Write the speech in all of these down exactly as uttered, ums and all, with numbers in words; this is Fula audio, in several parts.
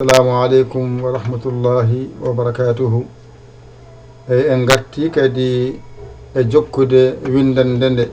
Assalamu aleykum wa rahmatullahi wa barakatuhu. Eyi, en ngarti kadi e jokkude winndannde nde.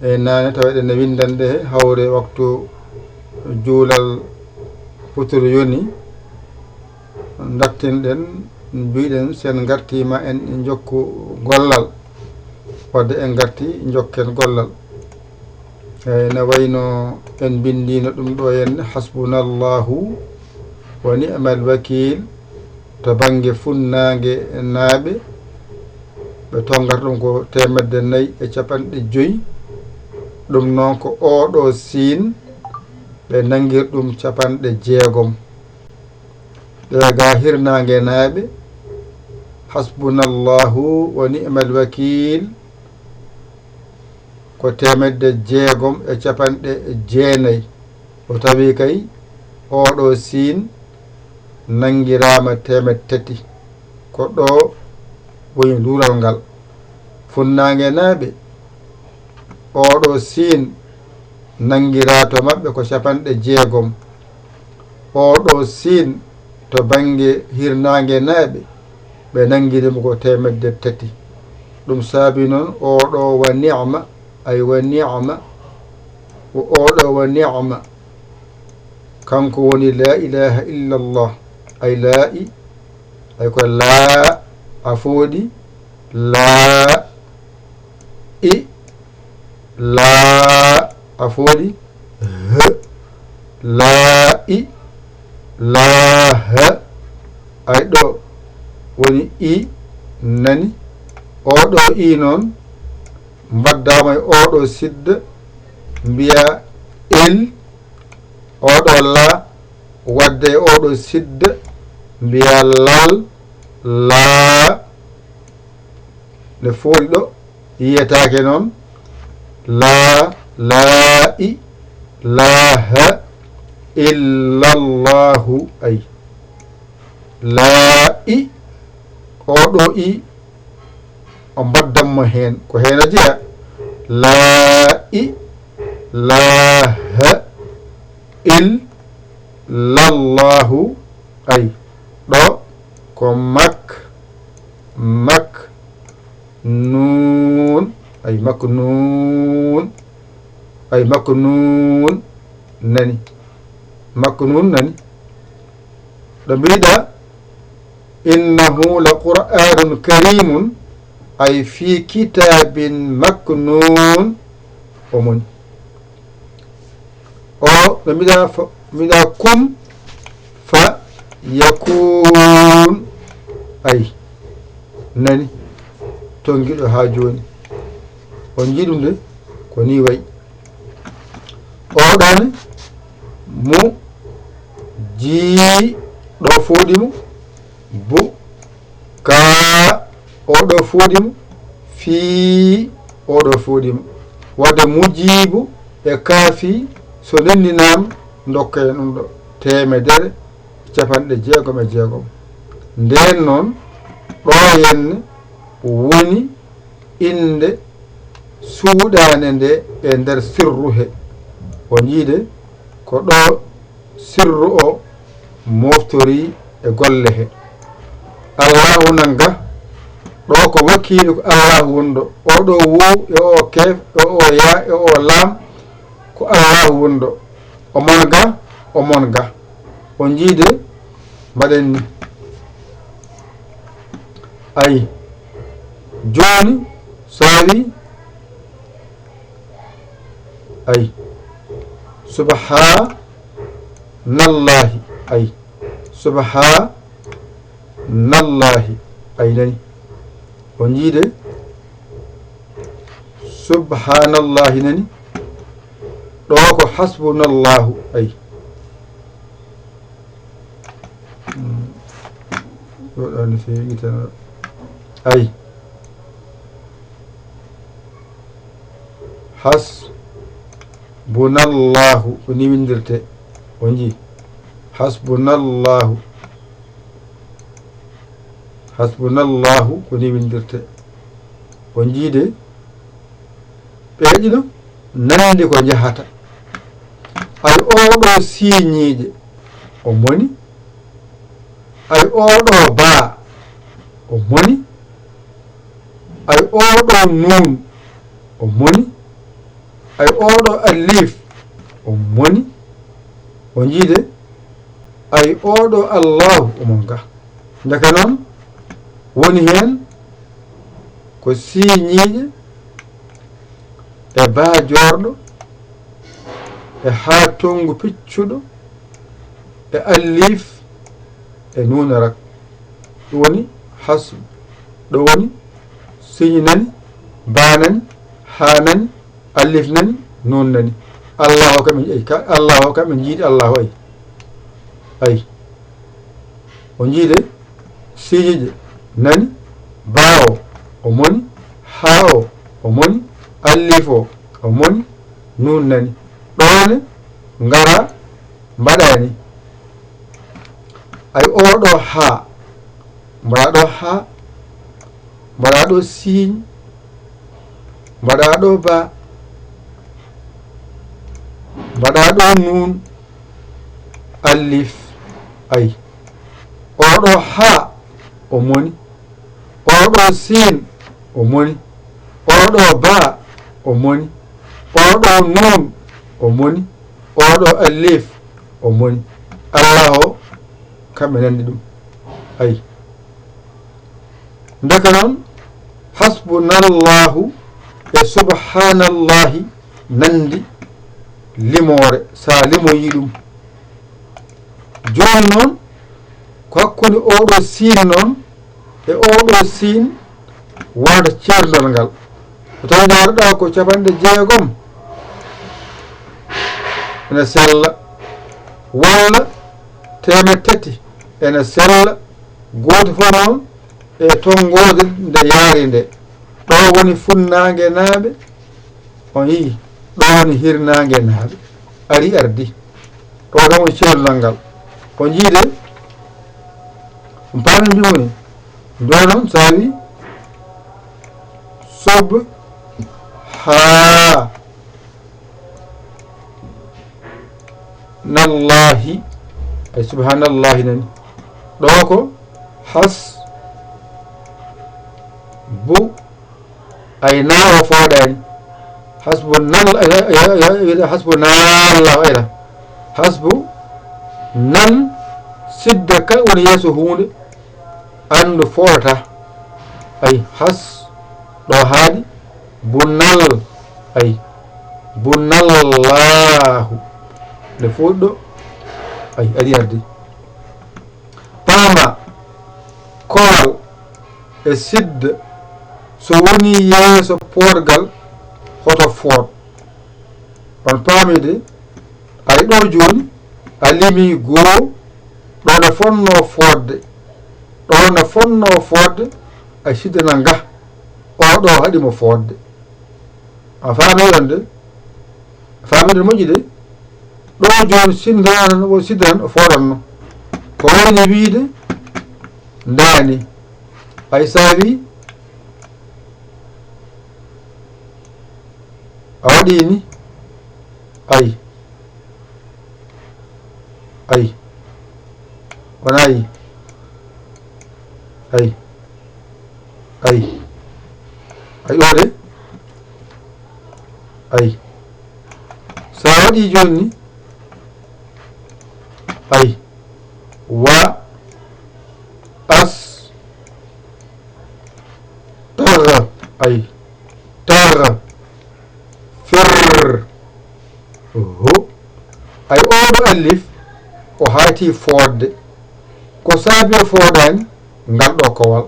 Eyi, naane tawa eɗen e winndannde he hawre waktu juulal futuro yoni. Ndartinɗen, mbiɗen sen ngartiima en njokku gollal. Wadde en ngarti njokken gollal. Eyi, ne wayno en mbinndiino ɗum ɗo henne, hasbunallahu wa ni'mal wakiil, to bannge funnaange naaɓe, ɓe tonngata ɗum ko teemedde nayi e capanɗe joyi. Ɗum noon ko ooɗo siin, ɓe nanngir ɗum capanɗe jeegom. Ɗe ga hirnaange naaɓe, hasbunallahu wa ni'mal wakiil, ko teemedde jeegom e capanɗe jeenayi. O tawi kay ooɗo siin nanngiraama teemedde tati. Ko ɗo woni luural ngal. Funnaange naaɓe, ooɗo siin nanngiraa to maɓɓe ko capanɗe jeegom. Ooɗo siin to bannge hirnaange naaɓe, ɓe nanngiri mo ko teemedde tati. Ɗum saabi noon ooɗo wa ni'ma, ay wa ni'ma, o ooɗo wa ni'ma. Kanko woni laa ilaaha illallah, ay laa i, ay ko laa a fooɗi, laa i, laa a fooɗi, h, laa i, laa h, ay ɗo woni i, nani, ooɗo i noon, mbaɗdaama e ooɗo sidda, mbiya el, ooɗo laa, wadde e ooɗo sidda, mbiya lal, laa, ne fooɗi ɗo, yiyetaake noon, laa, laa i, laa ha, illallahu, ay. Laa i, ooɗo i, o mbaɗdan mo heen. Ko heen o jeyaa. Laa i, laa ha, il, lallahu, ay. Ɗo ko mak, mak, nuun, ay, mak, nuun, ay, mak, nuun, nani. Mak, nuun, nani. Ɗo mbiɗa, innahu la qur'anun karimun, ay, fi kitabin maknun, o moni. O, no mbiɗa fa-, mbiɗa kun fa yakun. Ay, nani, tongiɗo haa jooni. On njii ɗum de, ko ni wayi. Oɗon mu ji ɗo fooɗi mo, bu ka oɗo fooɗi mo, fii oɗo fooɗi mo. Wadde mujiibu e kaafi so ndenndinaama, ndokkee ɗum ɗo teemedere e capanɗe jeegom e jeegom. Ndeen noon, ɗo henne woni innde suuɗaande nde e nder sirru he. O njii de, ko ɗo sirru o moftori e golle he. Allahu nan ga, ɗo ko wakiilu ko Allahu woni ɗo. O ɗo woo e o keef e o yaa e o laam ko Allahu woni ɗo. O mon ga, o mon ga. O njii de, mbaɗen ni. Ay, jooni, so a wi, ay, subhaanallahi, ay, subhaanallahi, ay, nani. O njii de, subhaanallahi, nani. Ɗo ko hasbunallahu, ay. Hmm. Ɗo ɗo no feewi tan. Ay. Hasbunallahu, ko ni winndirtee. O njii. Hasbunallahu. Hasbunallahu, ko ni winndirtee. O njii de. Ɓee ɗiɗo nanndi ko njahata. Ay, oɗo siiñiiɗe, o moni, Ay, oo ɗoo baa, o moni. Ay, oo ɗoo nuun, o moni. Ay, oo ɗoo alif, o moni. O njii de? Ay, oo ɗoo Allaahu, o mon ga. Ndeke noon, woni heen ko siiñiiɗe e baa joorɗo e haa tonngu piccuɗo e alif e nuun e rak. Ɗum woni hasbu. Ɗo woni siiñi nani, baa nani, haa nani, alif nani, nuun nani. Allaahu kam en, ay, ka-, Allaahu kam en njiidi Allaahu, ay. Ay. O njii de, siiñiiɗe nani, baa o, o moni, haa o, o moni, alif o, o moni, nuun nani. Ɗo ne, ngara, mbaɗa ni. Ay, oo ɗoo haa, mbaɗa ɗo haa, mbaɗa ɗo siiñ, mbaɗa ɗo baa, mbaɗa ɗo nuun, alif, ay. Oo ɗoo haa, o moni. Oo ɗoo siin, o moni. Oo ɗoo baa, o moni. Oo ɗoo nuun, o moni. Oo ɗoo alif, o moni. Allaahu o, kamɓe nanndi ɗum. Ay. Ndeke noon, hasbunallaahu e subhaanallaahi nanndi limoore, so a limoyii ɗum. Jooni noon, ko hakkunde oo ɗoo siin noon e oo ɗoo siin wonata ceerndal ngal. So tawii ndaarɗaa ko capanɗe jeegom ene sella, walla teemedde tati ene sella, gooto fof noon e tonngoode nde yaari nde. Ɗo woni funnaangenaaɓe, on yii, ɗo woni hirnaangenaaɓe. Ari ardi. Ɗo tan woni ceerndal ngal. On njii de? On paami mbi woni? Ɗo noon, so a wii, sob, haa, nallaahi, ay, subhaanallaahi nani. Ɗo ko has, bu, ay, naa o fooɗaani. Hasbu nal, ay, ay, ay, ay, ay, hasbu nal, ay, la. Hasbu nal, sidda ka woni yeeso huunde, anndu fooɗata. Ay, has, ɗo haaɗi, bu nal, ay, bu nallaahu. Nde fooɗi ɗo, ay, ari ardi. Paama, kowal e sidda, so woni yeeso pooɗgal, hoto fooɗ. On paami de? Ay, ɗo jooni, a limii goo, ɗo ne fotnoo fooɗde, ɗo ne fotnoo fooɗde, ay, sidda na nga, oo ɗo haɗi mo fooɗde. A faamii ɗon de? A faamii ɗon moƴƴi de? Ɗo jooni, sinndana no o sidda tan o fooɗanno. Ko wayni wiide, ndaani. Ay, so a wii, a waɗi ni, ay. Ay. Wonaa yi. Ay. Ay. Ay, ɗo de. Ay. So a waɗi jooni ni, ay. Wa. As. Tara. Ay. Tara. Fir. Hu. Ay, oo ɗo alif, o hayti fooɗde. Ko saabi o fooɗaani ngal ɗo kowal?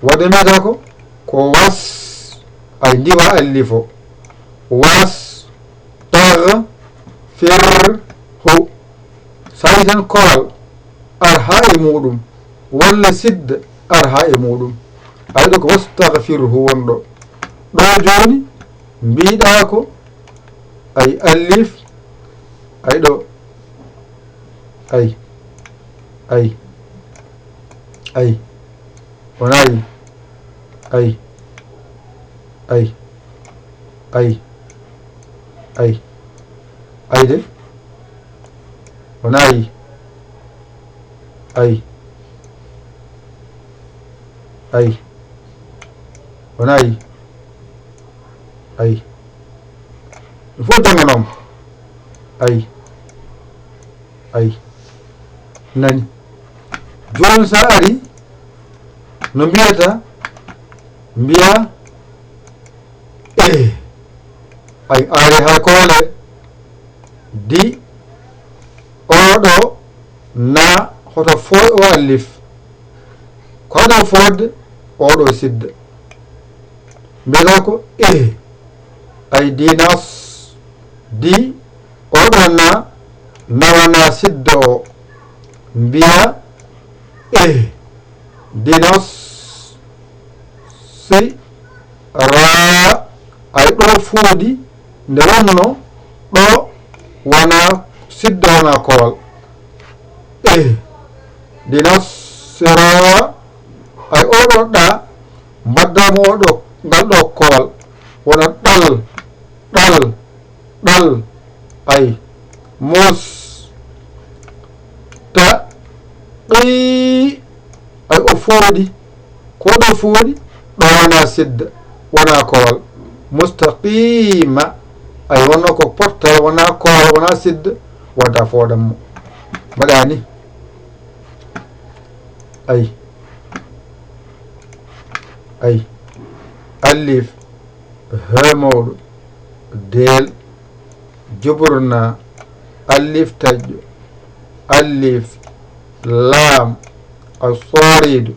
Waɗde mbiyata ko, ko was. Ay, ndiwa alif o. Was. Tag. Fir. Hu. So a yii tan kowal ar haa e muuɗum, walla sidda ar haa e muuɗum. Ay, ɗo ko wastagfirhu wonɗo. Ɗo jooni, mbiɗa ko, ay, alif, ay, ɗo, ay, ay, ay. Wonaa yi. Ay. Ay. Ay. Ay. Ay de. Wonaa yi. Ay. Ayi. Wona ayi. Ayi. Ɗum fof jannganoo mo. Ayi. Ayi. Nani. Jooni so a ari, no mbiyata? Mbiya, eh. Ayi, a ari hay koole. Di, oɗo, na, hoto fooy o allif. Ko hoto foodde, oɗo sidda. Mbiyata ko, eh. Ayi, dinas, di, oɗo na, na wona siddo o. Mbiya, eh. Dinas, si, ra, ayi, ɗo foodi, nde wonno, ɗo wona siddo, wona kool. Eh, dinas, sira, ayi, oɗo ɗa, mbaɗda mo oɗo, ngal ɗo kool, wona ɗal, ɗal, ɗal, ayi, mos, ta, qi, ayi, o foodi, ko ɗo foodi, ɗo wona sidda, wona kool, mustaqima, ayi, wonno ko portal, wona kool, wona sidda, wonta fooɗan mo. Mbaɗa ni. Ayi. Ayi. Allif. He mawɗo. Deel. Juburna. Allif taƴƴo. Allif. Laam. Asoriidu.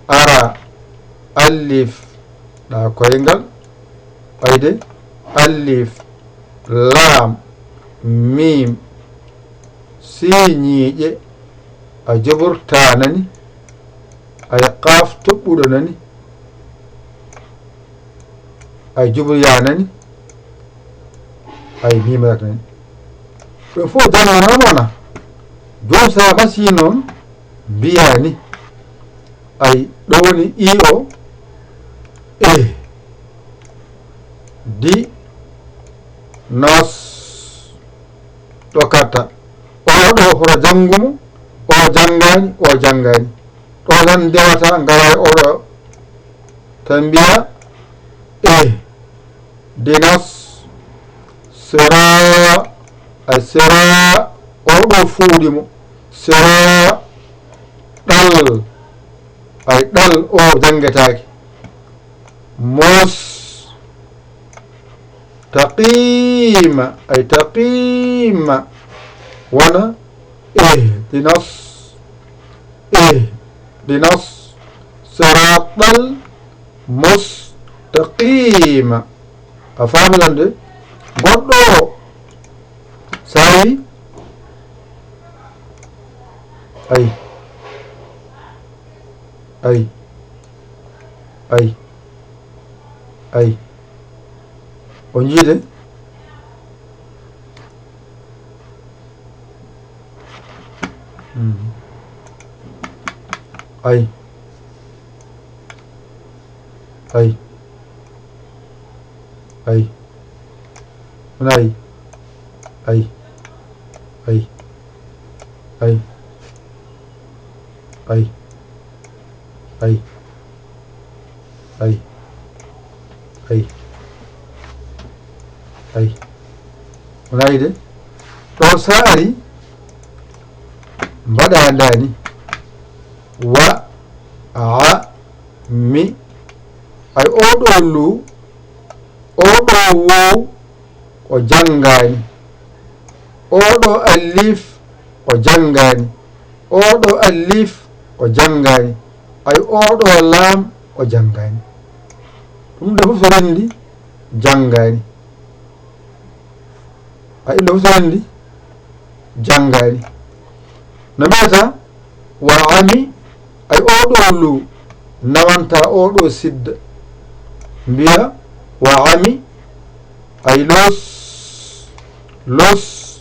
Ara. Allif. Ɗa koyngal. Ayde. Allif. Laam. Miim. Sii ñiiƴe. A juburtanani. Ay qaaf toɓɓuɗo nani. Ay jubur ya nani. Ay miim rak nani. Ɗo fof jannganoo mo na. Jooni so a gasii noon, mbiyaa ni. Ay ɗo woni i o. E. Di. Nos. Ɗo katta. O ɗo hoto janngu mo. O janngaani, o janngaani. Ɗo tan ndewata, ngara e oɗo tan mbiya, eh, dinas, sera, ay sera, oɗo fuuɗi mo, sera, ɗal, ay ɗal, o janngetaake. Mos, taqima, ay taqima, wona, ihdinas, ihdinas, siratal mustaqima. A faami lan de? Goɗɗo o, so a wi, ay, ay, ay, ay. O jiide. Hmm. Ay. Ay. Ay. Wona ay. Ay. Ay. Ay. Ay. Ay. Ay. Ay. Ay. Wona ay de. Ɗo so a ari, mbaɗa ndaani. Wa, a, mi. Ay, oɗo lu, oɗo wow, o janngaani. Oɗo allif, o janngaani. Oɗo allif, o janngaani. Ay, oɗo laam, o janngaani. Ɗum ɗo fof so renndi, janngaani. Ay, ɗum ɗo fof so renndi, janngaani. No mbiyata? Wa ami, ay oɗo lu, nawanta oɗo sidda. Mbiya, wa ami, ay los, los,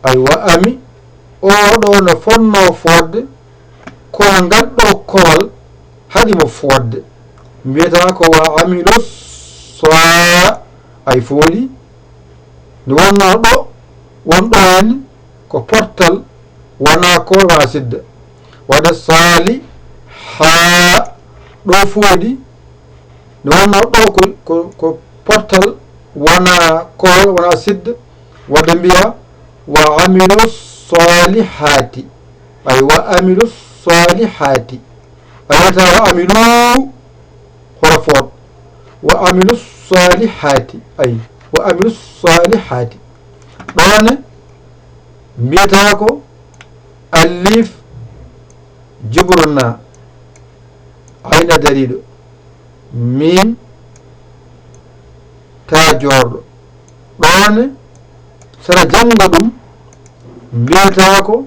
ay wa ami, oɗo no fonno fodde, kono ngal ɗo kool haɗi mo fodde. Mbiyata ko wa ami los, so ay fooli, nde wonno ɗo, won ɗo en, ko portal, wona ko wa sidda. Waɗa saali, Haa ɗo fooɗi, nde wonno ɗo ko, ko, ko portal, wona kool, wona sidda, wadde mbiya, "Wa amilu salihati." Ay, "Wa amilu salihati." A wiyata "Wa amilu" hoto fooɗ. "Wa amilu salihati." Ay, "Wa amilu salihati." Ɗone mbiyata ko alif jubruna, ayna dariɗo, mim ta jorɗo. Ɗone sara jannga ɗum mbiyata ko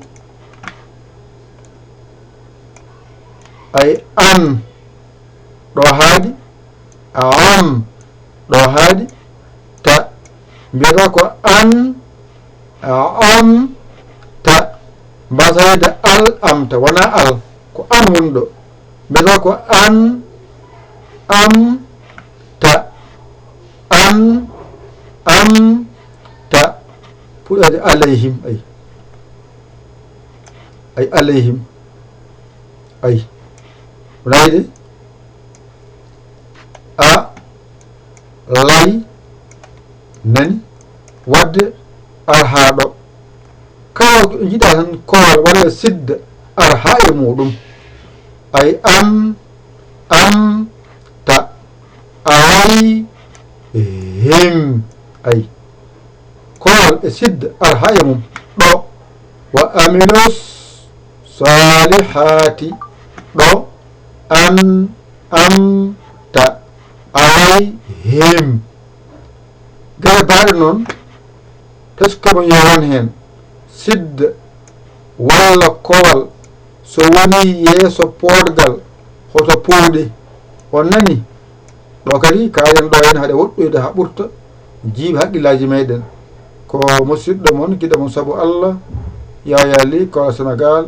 ay an ɗo haaɗi, am ɗo haaɗi, ta. Mbiyata ko an, am, ta. Mbasa wiyde al, am, ta. Wona al, ko an woni ɗo. Mbiyata ko an, am, ta. An, am, ta. Puɗɗade alayhim, ay. Ay, alayhim. Ay. Wona yiɗi? A, lay, nani? Wadde ar haa ɗo. Kala ko jiɗa tan kool walla sidda ar haa e muɗum. Ay, am, am, ta. Ay, him. Ay. Kool e sidda ar haa e mum. Ɗo. Wa amilu salihati. Ɗo. An, am, ta. Ay, him. Gere baaɗe noon, taskama yo won heen sidda walla kool so woni yeeso poodgal, hoto pooɗe. On nani? Ɗo kadi, kaɗen ɗo heen haɗe woɗɗoyde haa ɓurta jiiɓi haqqillaaji meɗen. Ko musiɗɗo mon, giɗo mon sabu Allah, Yaya Ly, Kola Sénégal.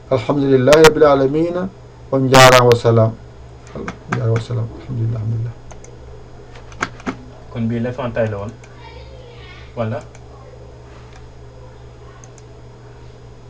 Alhamdulillahi Rabbil Alamina. On njaaraama, wa salaam. On njaaraama, wa salaam. Alhamdulillah, alhamdulillah. Kon mbi lefantay la woon, walla?